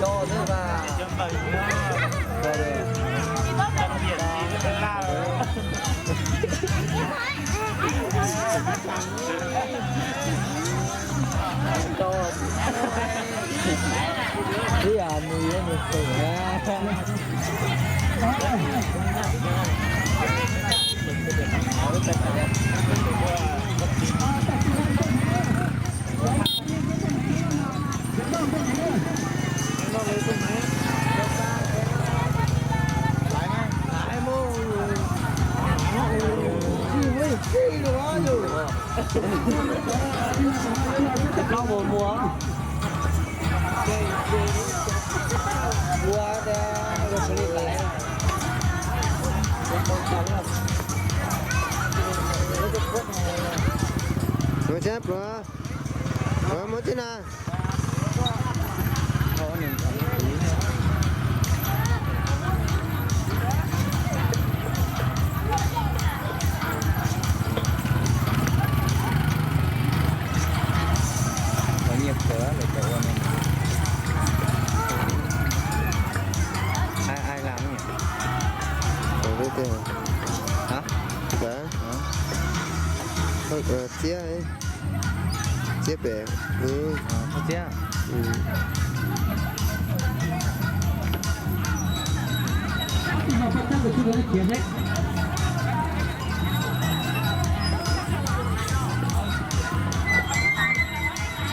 Cho thế mà. Cho. Tí à, mười với mười triệu hả? Plaub mus muag. Ua ua li laiv. Muab tib pluav, muab tib na. Nyiaj kawg lawv cov ua no. Ai ai làm nhỉ? Hả? Txiab, txiab pem. Txiab.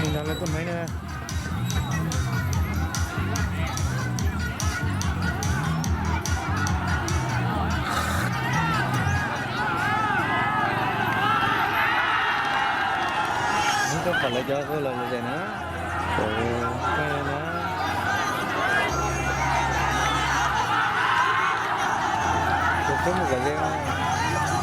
Mus nrog lawv tua hmaiv na. Hnub koj pom lawv cov los lawm na. Tus twb mus kom ze os.